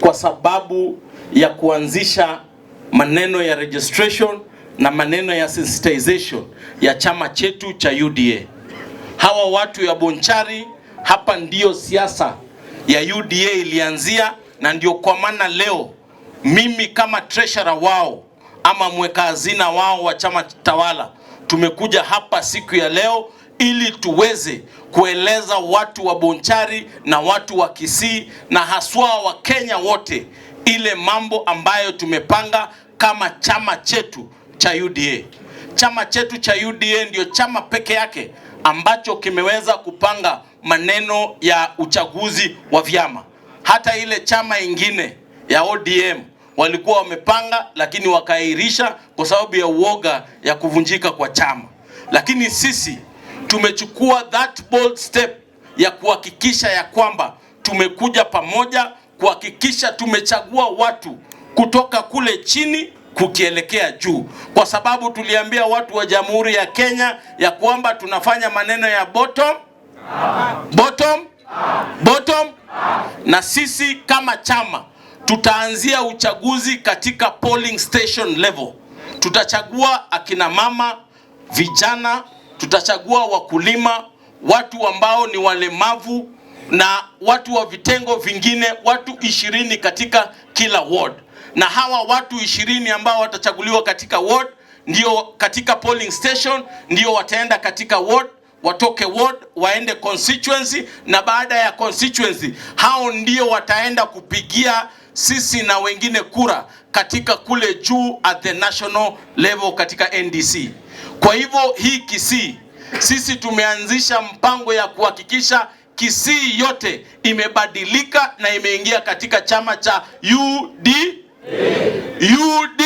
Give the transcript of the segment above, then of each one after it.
Kwa sababu ya kuanzisha maneno ya registration na maneno ya sensitization ya chama chetu cha UDA. Hawa watu ya Bonchari hapa ndiyo siasa ya UDA ilianzia, na ndio kwa maana leo mimi kama treasurer wao ama mweka hazina wao wa chama tawala tumekuja hapa siku ya leo ili tuweze kueleza watu wa Bonchari na watu wa Kisii na haswa wa Kenya wote ile mambo ambayo tumepanga kama chama chetu cha UDA. Chama chetu cha UDA ndio chama peke yake ambacho kimeweza kupanga maneno ya uchaguzi wa vyama. Hata ile chama ingine ya ODM walikuwa wamepanga, lakini wakaahirisha kwa sababu ya uoga ya kuvunjika kwa chama. Lakini sisi tumechukua that bold step ya kuhakikisha ya kwamba tumekuja pamoja kuhakikisha tumechagua watu kutoka kule chini kukielekea juu, kwa sababu tuliambia watu wa Jamhuri ya Kenya ya kwamba tunafanya maneno ya bottom bottom bottom, na sisi kama chama tutaanzia uchaguzi katika polling station level. Tutachagua akina mama, vijana, tutachagua wakulima, watu ambao ni walemavu na watu wa vitengo vingine, watu 20 katika kila ward. Na hawa watu 20 ambao watachaguliwa katika ward, ndio katika polling station, ndio wataenda katika ward, watoke ward waende constituency, na baada ya constituency hao ndio wataenda kupigia sisi na wengine kura katika kule juu at the national level katika NDC. Kwa hivyo hii Kisii sisi tumeanzisha mpango ya kuhakikisha Kisii yote imebadilika na imeingia katika chama cha UD UD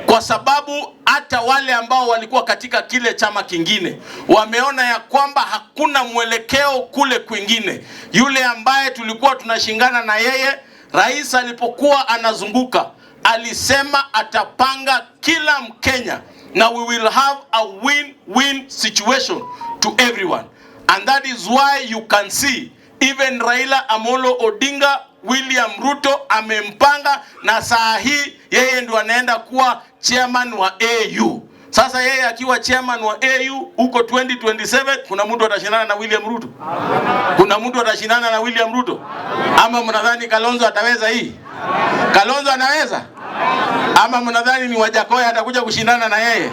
kwa sababu hata wale ambao walikuwa katika kile chama kingine wameona ya kwamba hakuna mwelekeo kule kwingine. Yule ambaye tulikuwa tunashindana na yeye, rais alipokuwa anazunguka alisema atapanga kila Mkenya na we will have a win-win situation to everyone, and that is why you can see even Raila Amolo Odinga, William Ruto amempanga na saa hii yeye ndio anaenda kuwa chairman wa AU. Sasa yeye akiwa chairman wa AU huko 2027, kuna mtu atashindana na William Ruto? Kuna mtu atashindana na William Ruto? Ama mnadhani Kalonzo ataweza hii? Kalonzo anaweza? Ama mnadhani ni Wajackoyah atakuja kushindana na yeye?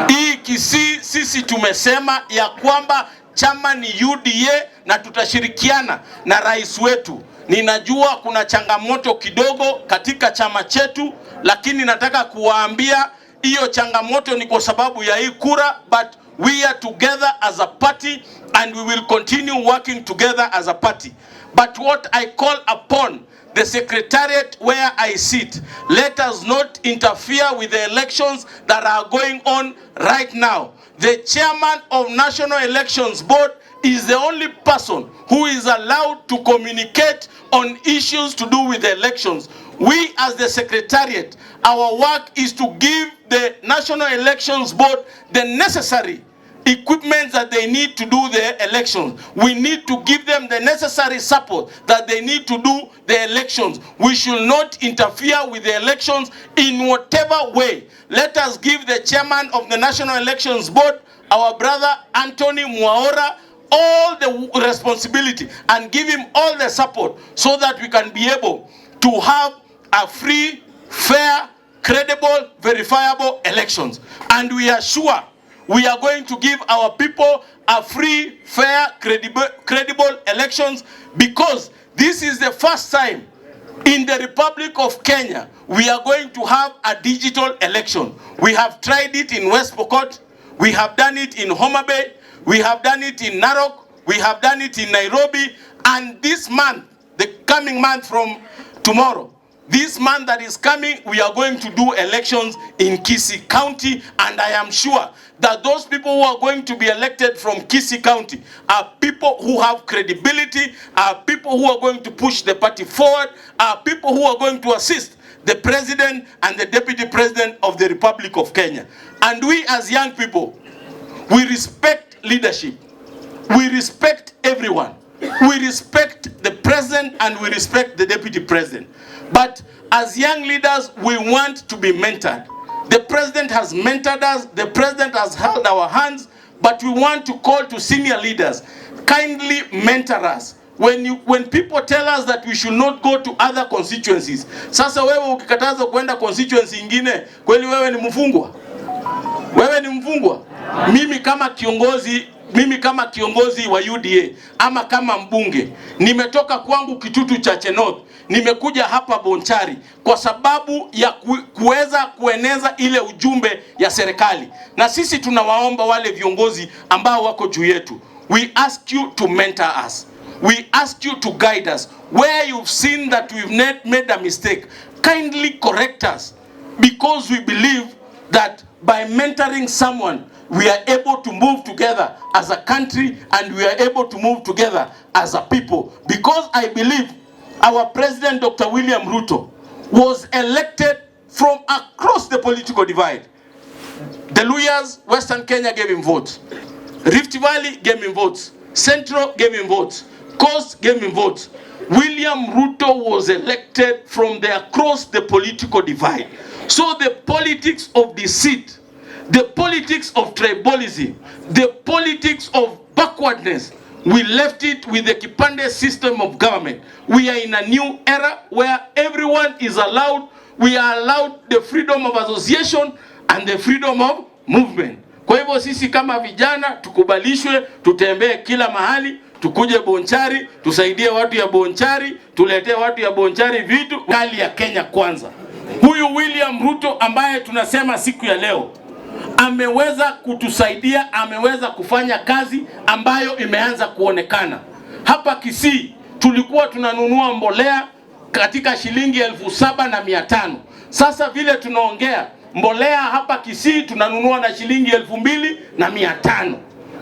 Hii Kisii sisi tumesema ya kwamba chama ni UDA na tutashirikiana na rais wetu. Ninajua kuna changamoto kidogo katika chama chetu, lakini nataka kuwaambia hiyo changamoto ni kwa sababu ya hii kura, but we are together as a party and we will continue working together as a party. But what I call upon the secretariat where I sit, let us not interfere with the elections that are going on right now. The chairman of National Elections Board is the only person who is allowed to communicate on issues to do with the elections. We as the secretariat, our work is to give the National Elections Board the necessary equipment that they need to do the elections. We need to give them the necessary support that they need to do the elections. We should not interfere with the elections in whatever way. Let us give the chairman of the National Elections Board, our brother Anthony Mwaura, all the responsibility and give him all the support so that we can be able to have a free, fair, credible, verifiable elections. And we are sure we are going to give our people a free, fair, credible elections, because this is the first time in the Republic of Kenya we are going to have a digital election. We have tried it in West Pokot, we have done it in Homa Bay, we have done it in Narok, we have done it in Nairobi, and this month, the coming month from tomorrow, this month that is coming, we are going to do elections in Kisii County, and I am sure that those people who are going to be elected from Kisii County are people who have credibility, are people who are going to push the party forward, are people who are going to assist the president and the deputy president of the Republic of Kenya. And we as young people, we respect leadership. We respect everyone. We respect the president and we respect the deputy president. But as young leaders, we want to be mentored. The president has mentored us, the president has held our hands, but we want to call to senior leaders, kindly mentor us. When people tell us that we should not go to other constituencies. Sasa wewe ukikataza kwenda constituency ingine, kweli wewe ni mfungwa? Wewe ni mfungwa? Mimi kama kiongozi wa UDA ama kama mbunge, nimetoka kwangu Kitutu Chache North, nimekuja hapa Bonchari kwa sababu ya kuweza kueneza ile ujumbe ya serikali, na sisi tunawaomba wale viongozi ambao wako juu yetu, we ask you to mentor us. We ask you to guide us. Where you've seen that we've made a mistake, kindly correct us, because we believe that by mentoring someone, we are able to move together as a country and we are able to move together as a people. Because I believe our president, Dr. William Ruto, was elected from across the political divide. The Luhyas, Western Kenya gave him votes. Rift Valley gave him votes. Central gave him votes. Coast gave him votes. William Ruto was elected from the across the political divide. So the politics of deceit, the politics of tribalism, the politics of backwardness, we left it with the Kipande system of government. We are in a new era where everyone is allowed, we are allowed the freedom of association and the freedom of movement. Kwa hivyo sisi kama vijana tukubalishwe, tutembee kila mahali, tukuje Bonchari, tusaidie watu ya Bonchari, tuletee watu ya Bonchari vitu. Hali ya Kenya Kwanza. Huyu William Ruto ambaye tunasema siku ya leo ameweza kutusaidia, ameweza kufanya kazi ambayo imeanza kuonekana. Hapa Kisii tulikuwa tunanunua mbolea katika shilingi 7,500. Sasa vile tunaongea, mbolea hapa Kisii tunanunua na shilingi 2,500.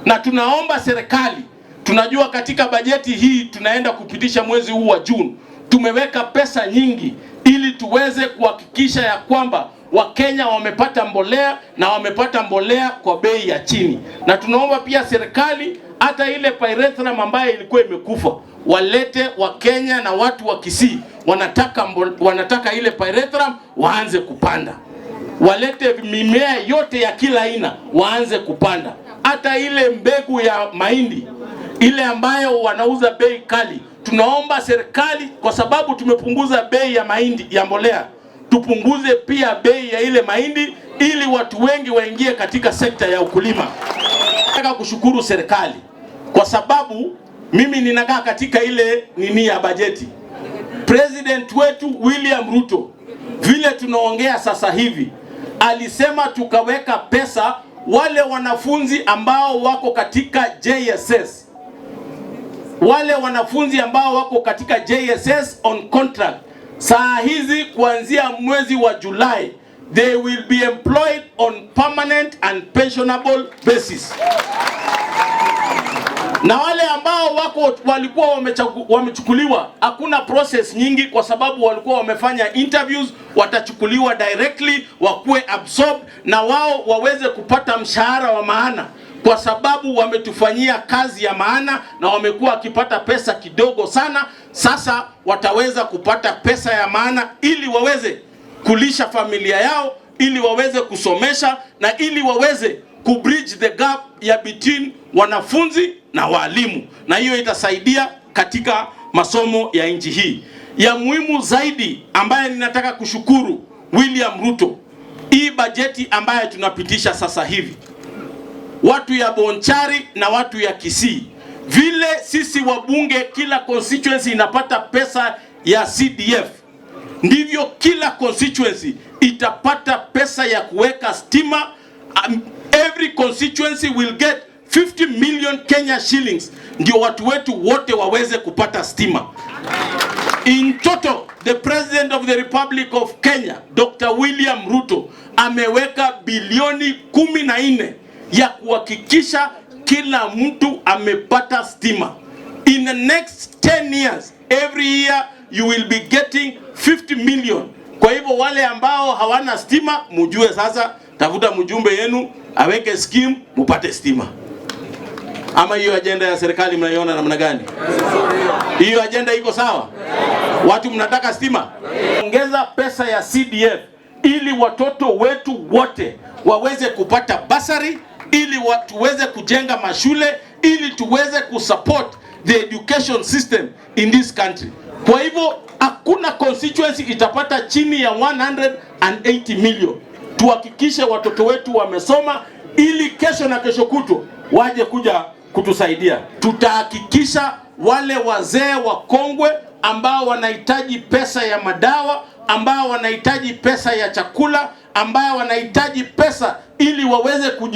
Na tunaomba serikali, tunajua katika bajeti hii tunaenda kupitisha mwezi huu wa Juni, tumeweka pesa nyingi ili tuweze kuhakikisha ya kwamba Wakenya wamepata mbolea na wamepata mbolea kwa bei ya chini. Na tunaomba pia serikali hata ile pyrethrum ambayo ilikuwa imekufa walete Wakenya na watu wa Kisii wanataka ile pyrethrum waanze kupanda, walete mimea yote ya kila aina waanze kupanda, hata ile mbegu ya mahindi ile ambayo wanauza bei kali. Tunaomba serikali, kwa sababu tumepunguza bei ya mahindi ya mbolea, tupunguze pia bei ya ile mahindi ili watu wengi waingie katika sekta ya ukulima. Nataka kushukuru serikali kwa sababu mimi ninakaa katika ile nini ya bajeti. President wetu William Ruto, vile tunaongea sasa hivi, alisema tukaweka pesa wale wanafunzi ambao wako katika JSS, wale wanafunzi ambao wako katika JSS on contract, saa hizi kuanzia mwezi wa Julai they will be employed on permanent and pensionable basis. Na wale ambao wako walikuwa wamechukuliwa, hakuna process nyingi, kwa sababu walikuwa wamefanya interviews, watachukuliwa directly, wakuwe absorbed na wao waweze kupata mshahara wa maana, kwa sababu wametufanyia kazi ya maana na wamekuwa wakipata pesa kidogo sana. Sasa wataweza kupata pesa ya maana ili waweze kulisha familia yao, ili waweze kusomesha na ili waweze kubridge the gap ya between wanafunzi na walimu, na hiyo itasaidia katika masomo ya nchi hii. Ya muhimu zaidi ambaye ninataka kushukuru William Ruto, hii bajeti ambayo tunapitisha sasa hivi, watu ya Bonchari na watu ya Kisii, vile sisi wabunge kila constituency inapata pesa ya CDF, ndivyo kila constituency itapata pesa ya kuweka stima. Every constituency will get 50 million Kenya shillings ndio watu wetu wote waweze kupata stima. In total, the President of the Republic of Kenya, Dr. William Ruto, ameweka bilioni 14 ya kuhakikisha kila mtu amepata stima. In the next 10 years, every year you will be getting 50 million. Kwa hivyo wale ambao hawana stima, mujue sasa, tafuta mjumbe yenu aweke scheme mupate stima. Ama hiyo ajenda ya serikali mnaiona namna gani? Hiyo ajenda iko sawa? Watu mnataka stima? Ongeza pesa ya CDF ili watoto wetu wote waweze kupata bursary, ili tuweze kujenga mashule, ili tuweze kusupport the education system in this country. Kwa hivyo hakuna constituency itapata chini ya 180 million. Tuhakikishe watoto wetu wamesoma ili kesho na kesho kutwa waje kuja kutusaidia. Tutahakikisha wale wazee wakongwe ambao wanahitaji pesa ya madawa, ambao wanahitaji pesa ya chakula, ambao wanahitaji pesa ili waweze kuji